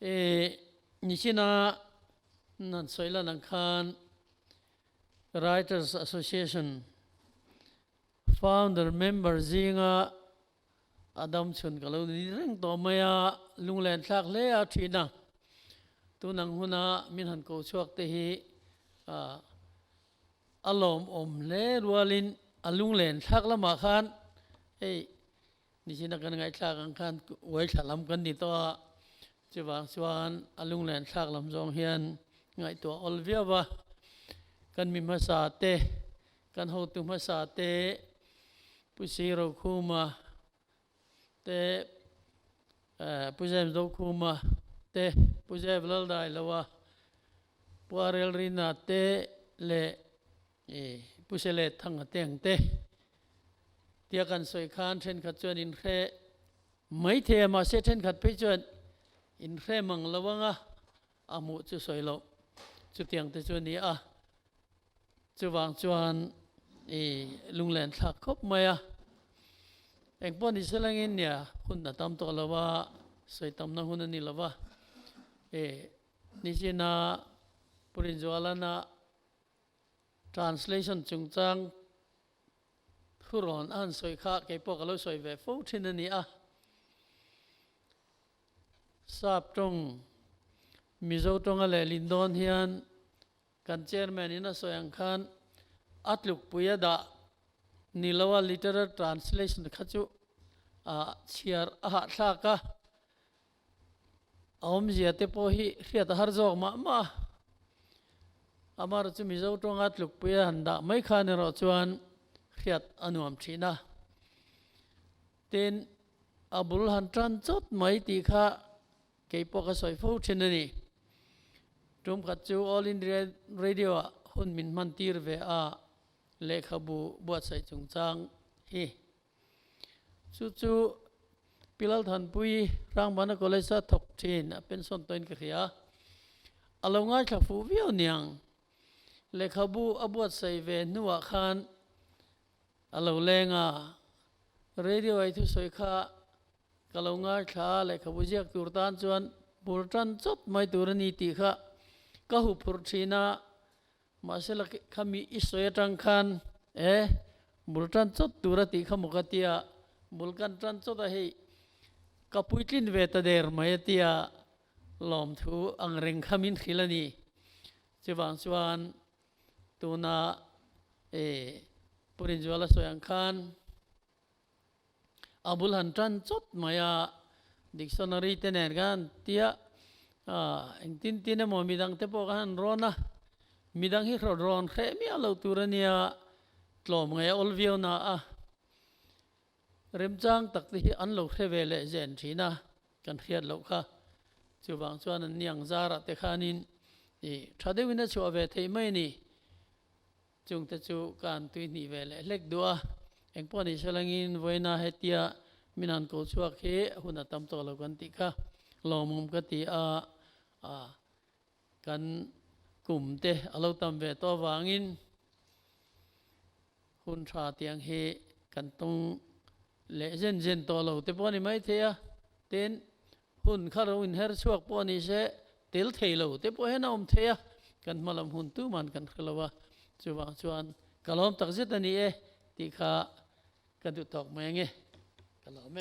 E nichina nan sawi lan ang khan Writers Association founder member zinga a dam chhun ka lo ni reng tawh mai a, lunglen thlak hle a thin a. Tun ang huna min han ko chhuak te hi a lawmawm hle rualin a lunglen thlak lamah khan hei Nichina kan ngaihthlak ang khan uaithla lam kan ni tawh a, chuvang chuan a lunglen thlak lam zawng hian ngaihtuah awl viau a. Kan mi hmasa te, kan hotu hmasa te, Pu Si Rokhuma te, Pu James Dokhuma te, Pu Jeff Laldailoa, Pu Arel Rina te leh Pu Sele Thanga te ang te tia kan sawi khan thenkhat chuan in hre mai thei a, mahse thenkhat phei chuan in hre mang lo anga a hmuh chu sawi loh chutiang te chu a ni a. Chuvang chuan i lunglen thlak khawp mai a, engpawh ni selangin nia hun a tam tawh lo a, sawi tamna hun a ni lo va, i nichina Pu Rinzualana Translation chungchang thurawn a han sawi kha kei pawh ka lo sawi ve fo thin a ni a. Sap tawng, Mizo tawnga lehlin dawn hian kan chairman in a sawi ang khan a tlukpui a dah ni lo a literal translation kha chu a chhiar a hahthlak a. A awmzia te pawh hi hriat a har zawk mah mah a, amaherawhchu Mizo tawnga tlukpui a han dah mai khan erawh chuan hriat a nuam thin a. Tin, a bul han tan chawt mai tih kha kei pawh ka sawi fo thin a ni. Tum khat chu All India Radio ah hun min hman tir ve a, lehkhabu buatsaih chungchang hi. Chu chu Pi Lalthanpui Hrangvana College a thawk thin a pension tawhin ka hria. A lo ngaithla fuh viau niang. Lehkhabu a buatsaih ve hnuah khan a lo leng a, radio ei thusawi kha ka lo ngaithla a, lehkhabu ziak tur tan chuan bul tan chawt mai tur a ni tih kha ka huphurh thin a, Mahse la kha mi i sawi atang khan e bul tan chawt tur a tih kha maw ka tia, bul kan tan chawt a hei ka puitlin ve ta der mai a tia lawmthu ang reng kha min hrilh a ni. Chuvang chuan tuna e Pu Rinzuala sawi ang khan A bul han tan chawt mai a, dictionary te nen khan han tia engtin tin emaw midang te pawh khan han rawn a, midang hi hrawt rawn hreh miah lo tur a nia, tlawm ngai a awl viau na a, remchang tak te hi an lo hre ve leh zen thin a, kan hriat loh kha. Chuvang chuan an niang zarah te khanin ih tha deuhin a chhuah ve theih mai a ni. Chungte chu ka han tui hnih ve leh hlek duh a, engpawh ni selangin vawiina hetia min han ko chhuak hi hun a tam tawh lo kan tih kha lawmawm ka ti a, kan kum te a lo tam ve tawh avangin hun tha tiang hi kan tawng leh zen zen tawh lo te pawh a ni maithei a, tin Hun kha ro inher chhuak pawh ni se, tel thei lo te pawh hian a awm thei a, kan hma lam hun tuman kan hre lo a, chuvang chuan ka lawm tak zet a ni e tih kha ka duh tawk mai ange, ka lawm e.